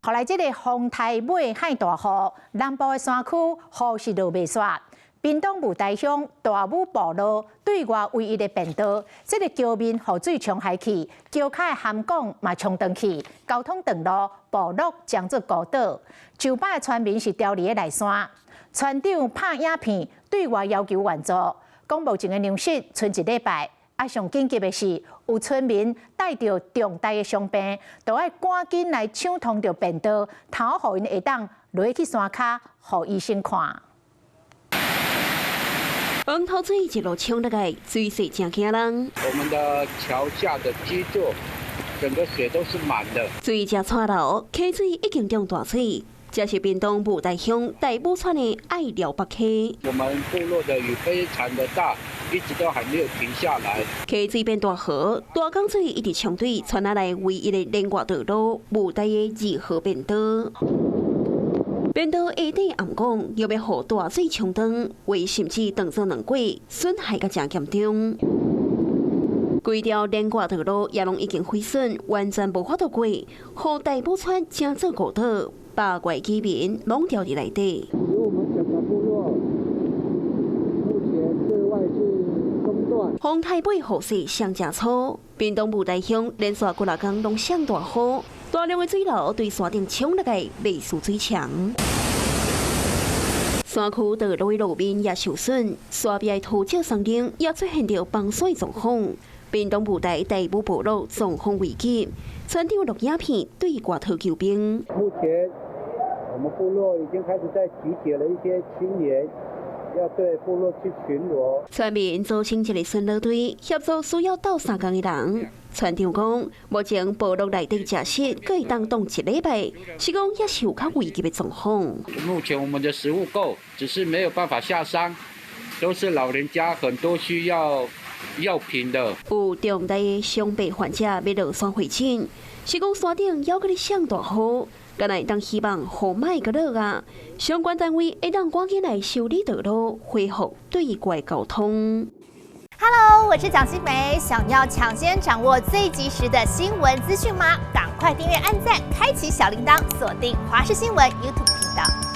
予來這个風台尾幌大雨，南部的山區雨是落袂煞。屏東霧台鄉大武部落對外唯一的便道，這个橋面予水沖海去，橋跤的涵管嘛沖斷去，交通斷路，部落成做孤島。上百个村民是牢佇咧內山，村長拍影片對外要求援助，講目前的糧食賰一禮拜。啊，上緊急的是，有村民帶著重大的傷病，都愛趕緊來搶通著便道，通予𪜶會當落去山跤，予醫生看。黃濤水一路沖落來，水勢誠驚人。我們的橋下的基座，整個水都是滿的。水誠湠流，溪水已經漲大水。這是屏東霧台鄉大武村的愛寮北溪。我們部落的雨非常的大，一直都還沒有停下來。溪水變大河，大江水一直沖對村仔內唯一的連外道路霧台的二號便道。便道下底暗管欲予大水沖斷，有甚至斷做兩過，損害閣誠嚴重。規條連外道路也攏已經毀損，完全無法度過，予大武村成做孤島，百外居民攏牢佇內底。因為我們整個部落目前對外是中斷。風台尾雨勢上誠粗，屏東霧台鄉連續幾若工攏上大雨，大量的水流對山頂沖落來，袂輸水牆。山區道路的路面也受損，山壁的土石松頂也出現著崩山狀況。屏東霧台大武部落狀況危急，村長錄影片對外討救兵。目前我們部落已經開始在集結了一些青年，要對部落去巡邏。村民組成一个巡邏隊，協助需要鬥相共的人。村長講，目前部落內底食食，閣會當擋一禮拜，是講也是有較危急的狀況。目前我們的食物夠，只是沒有辦法下山，都是老人家，很多需要藥品的。有重大的傷病患者欲落山會診，是講山頂猶閣咧上大雨，敢若會當希望雨莫閣落啊！相關單位會當趕緊來修理道路，恢復對外交通。 Hello，我是蔣新梅，想要搶先掌握最及時的新聞資訊嗎？趕快訂閱、按讚、開啟小鈴鐺，鎖定華視新聞 YouTube 頻道。